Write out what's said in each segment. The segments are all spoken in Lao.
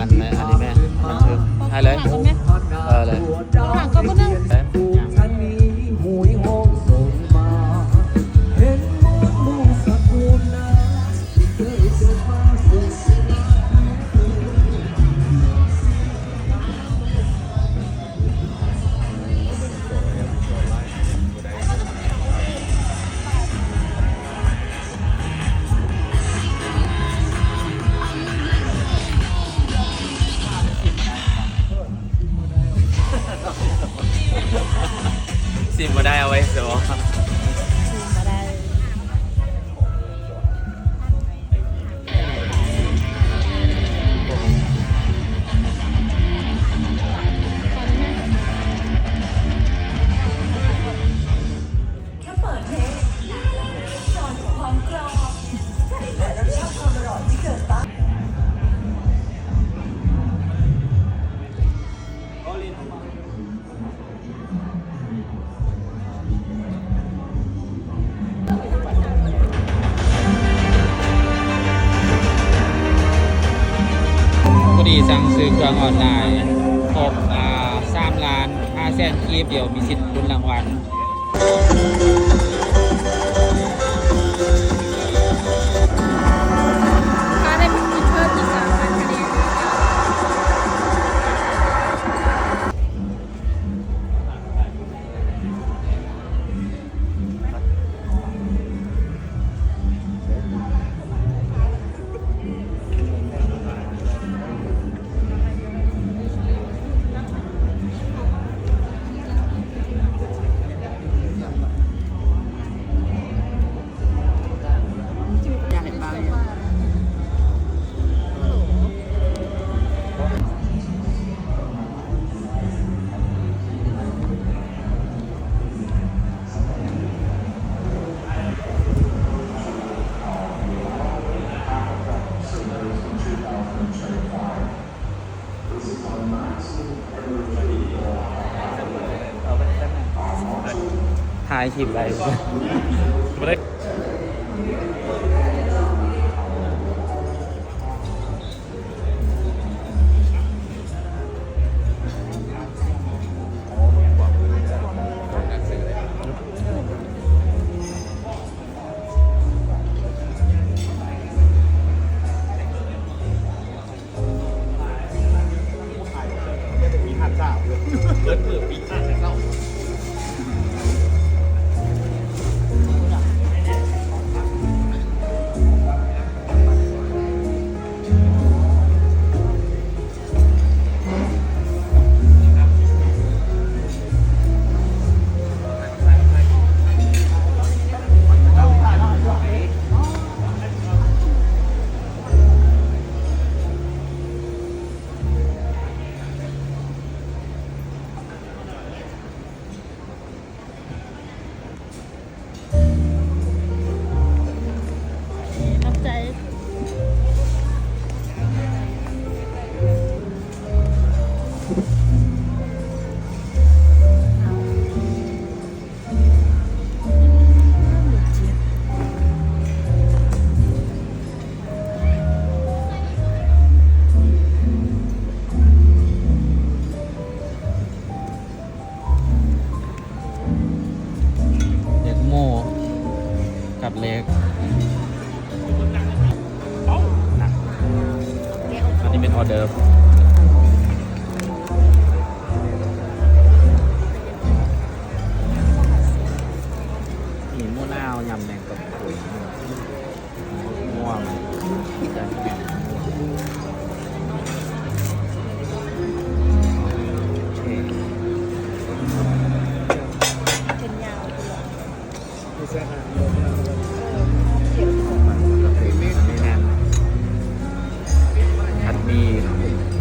ອັນ ອັນນີ້ແມ່ ອັນນັ້ນຄື ຖ່າຍເລີຍ ຖ່າຍກ່ອນແມ່ ເອີ ເລີຍ ຖ່າຍກ່ອນຜູ້ໜຶ່ງ ເອີ ຊິມບໍ່ໄດ້ ເອົາໄວ້ໂຊ ຊິມບໍ່ໄດ້. ພໍດີສັ່ງຊື້ເຄື່ອງອອນລາຍ ຄົບ ອ່າ ສາມລ້ານຫ້າແສນກີບ ດຽວມີສິດລຸ້ນລາງວັນ. ຖ້າໄດ້ເພີ່ມອີກສາມພັນຄະແນນ. ຖ່າຍຄລິບໄວ້ ບໍ່ໄດ້. ຂອບໃຈ. ເລືອກໝູກັບເລກ ອັນນີ້ເປັນອໍເດີຟ ມີໝູນາວ ຍຳແມງກະພຸນ ມ່ວງ ອັນນີ້ແມ່ນຜັດໝີ່ເນາະ.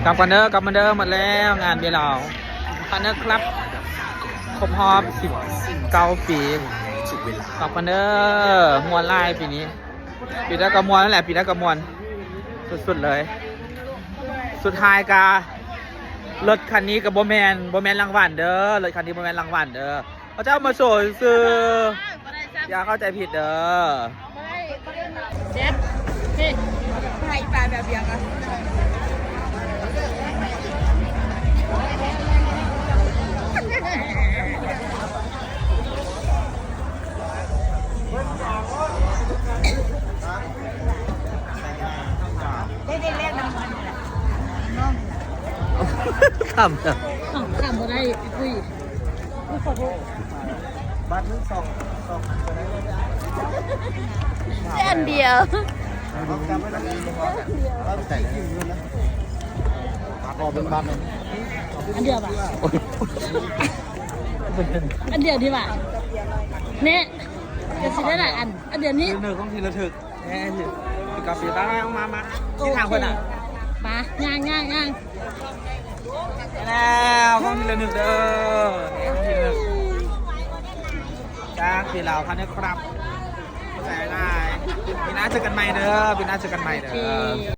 ກັບກັນເດີ ກັບກັນເດີ ໝົດແລ້ວງານເບຍລາວ Partner Club ຄົບຮອບສິບເກົ້າປີ ກັບກັນເດີ ມ່ວນຫຼາຍປີນີ້ ປີໃດກໍມ່ວນນັ້ນແຫຼະ ປີໃດກໍມ່ວນສຸດໆເລີຍ ສຸດທ້າຍກະ ລົດຄັນນີ້ກໍບໍ່ແມ່ນ ບໍ່ແມ່ນລາງວັນເດີ ລົດຄັນນີ້ບໍ່ແມ່ນລາງວັນເດີ ເຂົາເຈົ້າມາໂຊຊື່ໆ ຢ່າເຂົ້າໃຈຜິດເດີ. ແຊບ ເຮັດ ໃຫ້ປາແບບດຽວກັນ ໄດ້ ໄດ້ແລກນຳເງິນນີ້ແຫຼະ ນ້ອງນີ້ແຫຼະ ຂ້າມ ຂ້າມບໍ່ໄດ້ ອ້າຍປຸ້ຍ ອຸ້ຍ ຂໍໂທດ ບັດໜຶ່ງ ສອງ ສອງອັນກໍໄດ້ ອັນດຽວ ເອົາ ຈຳໄວ້ນະ ເອົາ ໃສ່ ຂໍເບິ່ງບັດໜຶ່ງ ອັນດຽວບາດ ອັນດຽວດີກວ່າ ແນ່ ກໍຊິໄດ້ຫຼາຍອັນ ອັນດຽວນີ້ ເນີຂອງທີ່ລະທຶກ ແນ່ ຄືກັບຊິໄດ້ ມາ ມາ ໂອເຄ ທີ່ທາງເພິ່ນນະ ມາ ຍ່າງໆໆ ແລ້ວ ຂອງທີ່ລະນຶກເດີ ຂອງທີ່ລະນຶກ ຈາກທີ່ລາວ Partner Club ໃສ່ຫຼາຍ ປີໜ້າເຈີກັນໃໝ່ເດີ ປີໜ້າເຈີກັນໃໝ່ເດີ ໂອເຄ